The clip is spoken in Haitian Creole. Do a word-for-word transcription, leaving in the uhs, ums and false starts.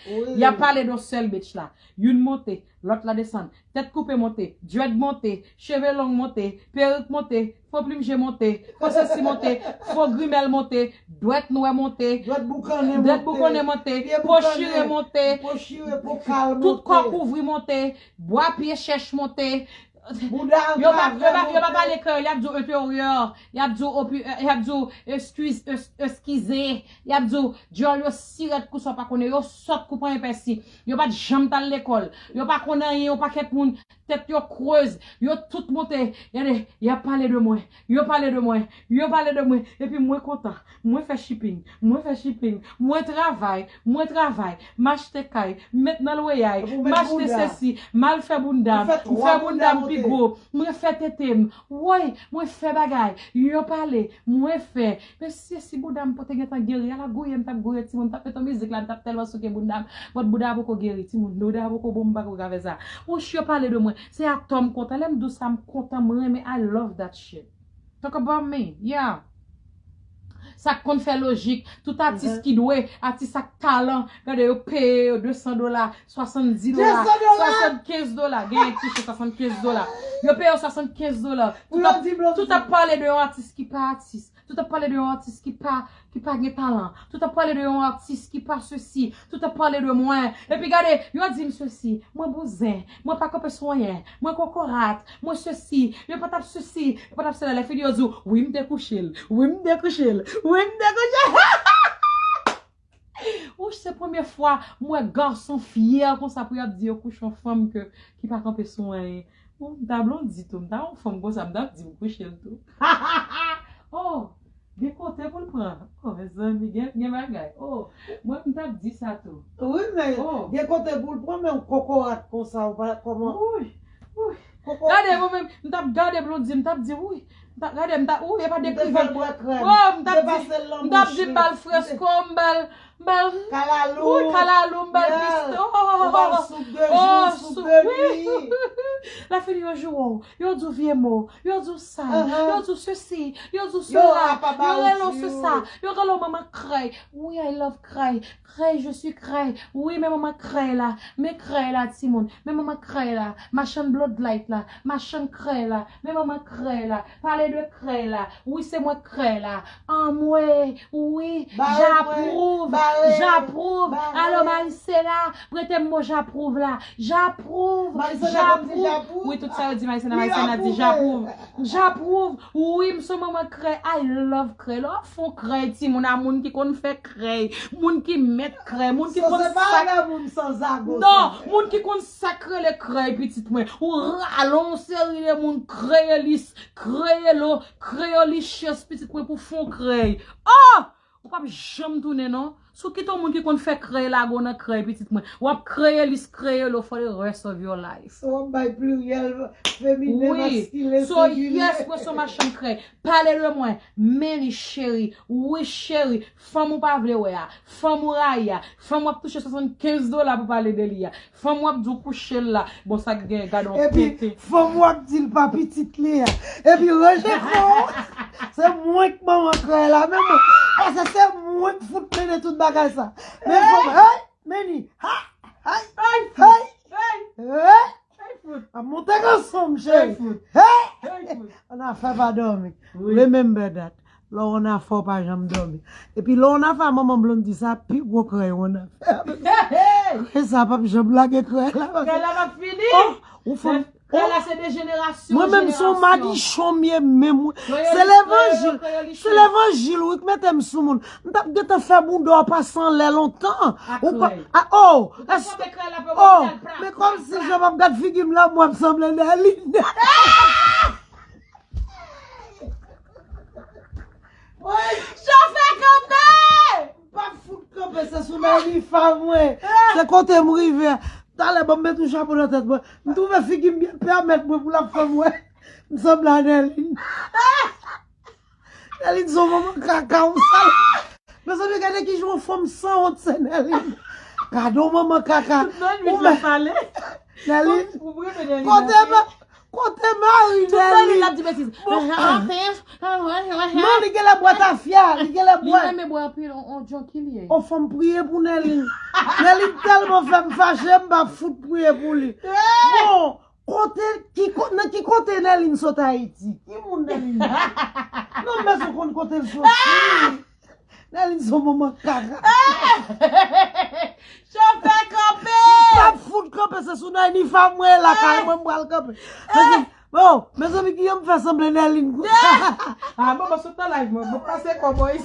Y ap pale de yon sèl bitch la. Youn monte, lòt la desann. Tèt koupe monte, dread monte, cheve long monte, perik monte, fo plim je monte, fo sesi monte, fo grimèl monte, dwèt nwè monte, dwèt boukannen monte, po chire monte, tout kò kouvri monte, bwa pye chèch monte. Yo pa, yo pa, yo pa pale kreyòl, y ap di w enperyè, y ap di w opi, y ap di w eskiz, es- eskize, y ap di w dyòl yo sirèt kou sa w pa konnen, yo sòt kou panyen pèsi, yo pa t janm t al lekòl, yo pa konn anyen, yon pakèt moun, tèt yo krèz, yo tout monte, gade, y ap pale de mwen, yo pale de mwen, yo pale de mwen, epi mwen kontan, mwen fè shipping, mwen fè shipping, mwen travay, mwen travay, m achte kay, m met nan lweyay, m achte sesi, m al fè bounda m, m fè bounda m pi gwo, mwen fè tete m, woy, mwen fè bagay, yo pale, mwen fè. Mesye, si bounda m pote gentan geri, ala gouye m t ap gouye timoun, m t ap met yon mizik la, m t ap tèlman souke bounda m, but bounda a poko geri, timoun, bounda a poko bon, m pa ko ka fè sa. Wouch, yo pale de mwen, se atò m kontan, lè m di w sa, m kontan, m renmen, I love that shit. Talk about me, yeah. Sa k konn fè lojik, tout atis ki dwe, atis ak talan, gade yo peye yo de san dola, swasanndis dola, swasannkenz dola, genyen ki touche swasannkenz dola. Yo peye yo swasannkenz dola. Tout ap, tout ap pale de yon atis ki pa atis. Tout ap pale de yon atis ki pa, ki pa gen talan. Tout ap pale de yon atis ki pa sesi. Tout ap pale de mwen. Epi gade, yo di m sesi, mwen bouzen, mwen pa kanpe sou anyen, mwen kokorat, mwen sesi, yo pa t ap sesi, yo pa t ap sela. Lè fini yo di w, wi m te kouche l, wi m te kouche l, wi m te kouche l. Wouch, se premye fwa m wè gason fyè konsa pou y ap di yo kouche yon fanm ke, ki pa kanpe sou anyen. Bon, m ta Blondy tou, m ta yon fanm konsa, m t ap di m kouche l tou. Oh, gen kote pou l pran. Oh, mezanmi, gen, gen bagay. Oh, mwen, m t ap di sa tou. Wi, men gen kote pou l pran, men yon kokorat konsa, ou pa kòman? Wi, wi. Gade, mwen menm, m t ap gade Blondy, m t ap di, wi. M t ap gade, m t ap, wi, e pa dekrive. Oh, m t ap di, m t ap di, m ba l fresko, m ba l, m ba l, wi, kalalou, m ba l pisto. Oh, soup de jou, soup de nwi. Lè fini yo joure w, yo di w vye mo, yo di w sal, yo di w sesi, yo di w sela, yo rele w se sa, yo rele w manman krèy. Wi, I love krèy. Krèy, je suis krèy. Wi, men manman krèy la. Men krèy la, timoun. Men manman krèy la. Machann Bloodlight la. Machann krèy la. Men manman krèy la. Pale de krèy la. Wi, se mwen krèy la. Anmwe, wi, j'approuve, j'approuve. Alo, Marisela, prete m mo j'approuve la. J'approuve, j'approuve. Wi, tout sa yo di Marisela, Marisela di j'approuve. J'approuve. Wi, m se manman krèy. I love krèy. Lè w ap fè yon krèy, timoun, a moun ki konn fè krèy, moun ki mèt krèy, moun ki konn sak. Non, moun ki konn sak rele krèy, pitit mwen. Ou rale yon seri de moun kreyolis, kreyolo, kreyolichans, pitit mwen, pou fè yon krèy. Oh! Ou p ap janm tounen, non. Si w kite yon moun ki konn fè krèy lage w nan krèy, pitit mwen, w ap kreyolis, kreyolo for the rest of your life. W ap bay pliryèl feminen, maskilen, sengilye. So, yes, mwen se yon machann krèy. Pale de mwen. Meni cheri. Wi, cheri. Fanm ou pa vle wè a. Fanm ou rayi a. Fanm w ap touche swasannkenz dola pou pale de li a. Fanm w ap di w kouche l la. Bon, sa k gen, gade yon pete. Epi, fanm w ap di l pa pitit li a. Epi, ranje kò w. Se mwen k manman krèy la. Men mwen. Paske se mwen k fout mennen tout bagay sa. Men fanm, hey! Meni, ha! Hey! Hey! Hey! Hey! Ap monte ganson m, cheri. Hey! Annafè pa dòmi. Remember that. Lè w annafè, w pa janm dòmi. Epi lè w annafè a manman Blondy, sa pi gwo krèy w annafè. Krèy sa p ap janm lage krèy la. Krèy la p ap fini. Oh, ou fanm. Krèy la se de jenerasyon an jenerasyon. Mwen menm se yon madichon m ye menm. Se levanjil. Se levanjil wi k mete m sou moun. M t ap gentan fè bounda w pase anlè lontan. Ou pa, oh, men kòmsi jan m ap gad figi m la, mwen m sanble Nèlin. Chofè kanpe! M p ap fout kanpe, se sou Nèlin fa mwen. Se kote m rive. Talè, ban m met yon chapo nan tèt mwen. M twouve figi m byen pèmèt mwen pou l ap fè m wè. M sanble a Nèlin. Nèlin se yon manman kaka, yon sal. Mezanmi, gade kijan yon fanm sanwont se Nèlin. Gade yon manman kaka. Tout nan nwit la pale. Nèlin, kote mwen? Kote mari Nèlin? Tout Nèlin ap di betiz. Non, li genlè bwè tafya, li genlè bwè. Li renmen bwè anpil, on, on junkie li ye. O fanm, priye pou Nèlin. Nèlin tèlman fè m fache, m p ap fout priye pou li. Bon, kote, ki, ko- nan ki kote Nèlin sot Ayiti? Ki moun Nèlin? Non, men se konn kote l soti. Nèlin se yon manman kaka. Chofè kanpe! M p ap fout kanpe, se sou Nèlin fam mwen la, kay mwen m pral kanpe. Mezanmi, oh, mezanmi, Guillaume fè sanble Nèlin. Ah, bon, bon, sot nan live mwen, bon, pase kòbòy.